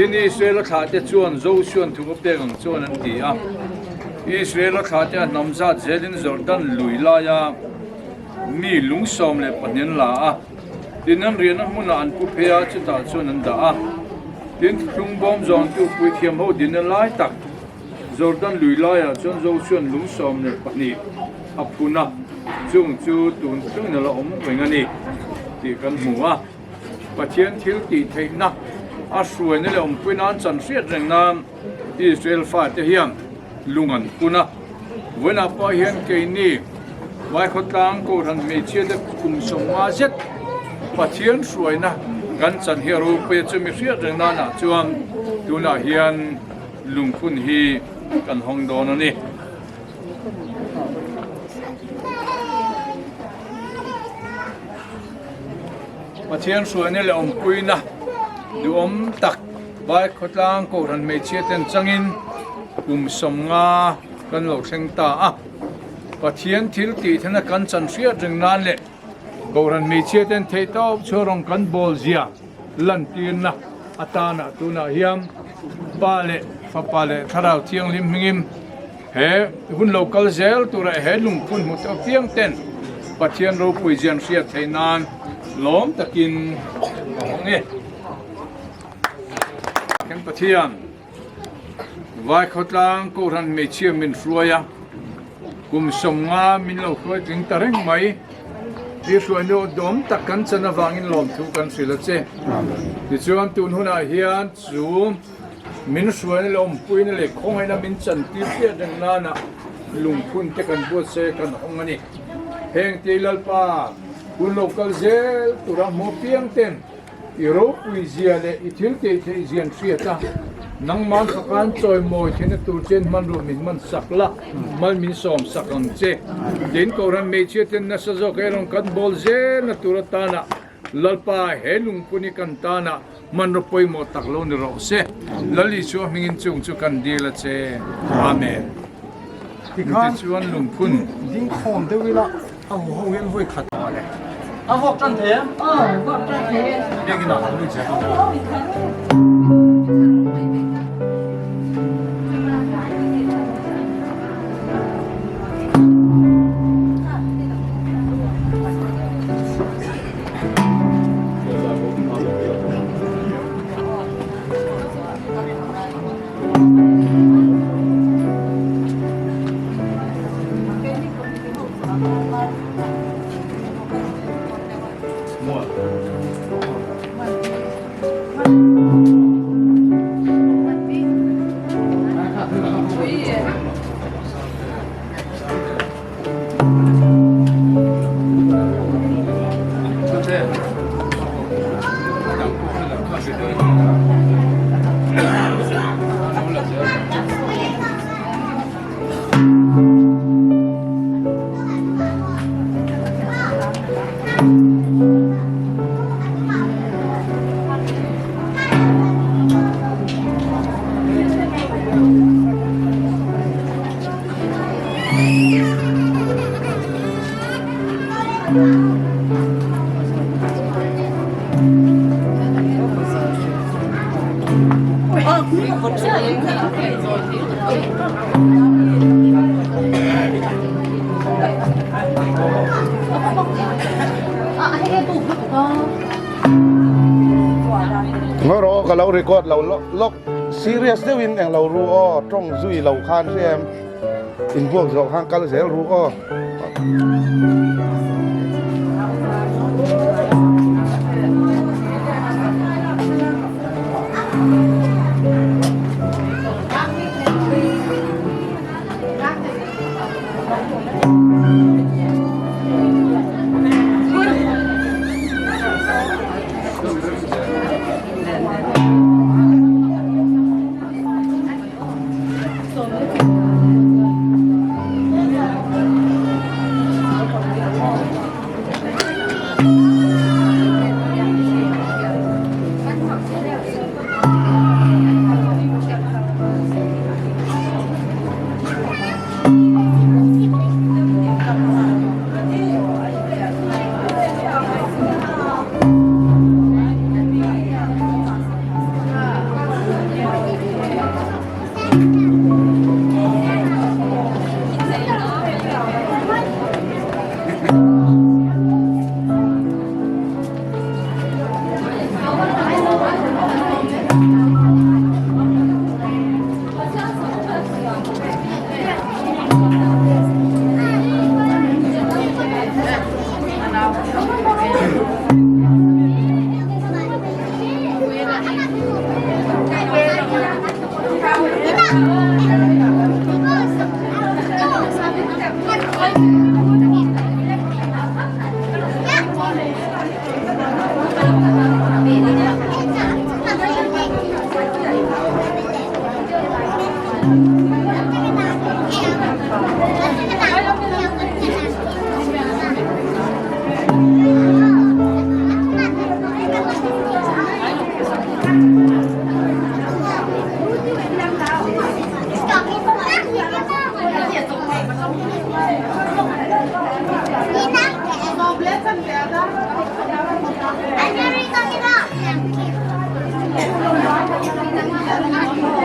Tin, Israela thlahte chuan Josua'n thu a pek ang chuan an ti a. Israela thlahte a hnam zat zelin Jordan lui laia mi lung 12 an la a. Tin, an riahna hmunah an pu phei a, chutah chuan an dah a. Tin, thuthlung bawm zawntu puithiam ho dinna lai tak Jordan lui laiah chuan Josua'n lung 12 a phun a, chung chu tun thlengin a la awm reng a ni tih kan hmu a. Pathian thil tih theihna a hruaina leh awmpui nan chan hriat reng nan Israel fate hian lung an phun a. Vawiinah pawh hian keini Vaikhawtlang Kohhran hmeichhiate kum 50 zet Pathian hruaina kan chan hi a ropui a, chumi hriat reng nanah chuan tunah hian lungphun hi kan hawng dawn a ni. Pathian hruaina leh awmpuina duhawm tak Vaikhawtlang Kohhran hmeichhia ten changin kum 50 kan lo thleng ta a. Pathian thil tih thena kan chan hriat reng nan leh Kohhran hmeichhia ten theihtawp chhuah rawng kan bawl zia lantirna atana tunah hian Pa leh Fapa leh Thlarau Thianghlim hmingin he hun lo kal zel tura he lungphun hmu tawh piang ten Pathian ropui zian hriat theih nan lawm takin ka hawng e. Kan Pathian Vaikhawtlang Kohhran hmeichhia min hruai a, kum 50 min lo hruai tling ta reng mai. I hruainu dawm tak kan chan avangin lawmthu kan hrilh a che. Tichuan tun hunah hian chu min hruaina leh awmpuina leh khawngaihna min chantir hriat reng nana lungphun te kan buatsaih a kan hawng a ni. Heng te Lalpa hun lo kal zel tura hmu apiang ten I ropui zia leh i thil tih theih zian hriat a, nangman fakan chawimawi theihna tur chen hmanrua min hman sak la, mal min sawm sak ang che. Tin, Kohhran hmeichhia ten nasa zawk erawh kan bawl zelna tur atana Lalpa he lungphun hi kan tana hmanraw pawimawh tak lo ni rawh se. Lal Isua hmingin chung chu kan dil a che. Amen. Tichuan lungphun. Dingkhawm deuh ila. A hu ho hian vawi khat tawh le. A vawk tan thei em? Aw, vawk tan thei e. Biakin ah kan lui che. Ngawi rawh aw ka lo record lo lawk lawk serious deuhin eng lo ru aw tawng zui lo khan hria em inbuak zawh khan kal zel ru aw.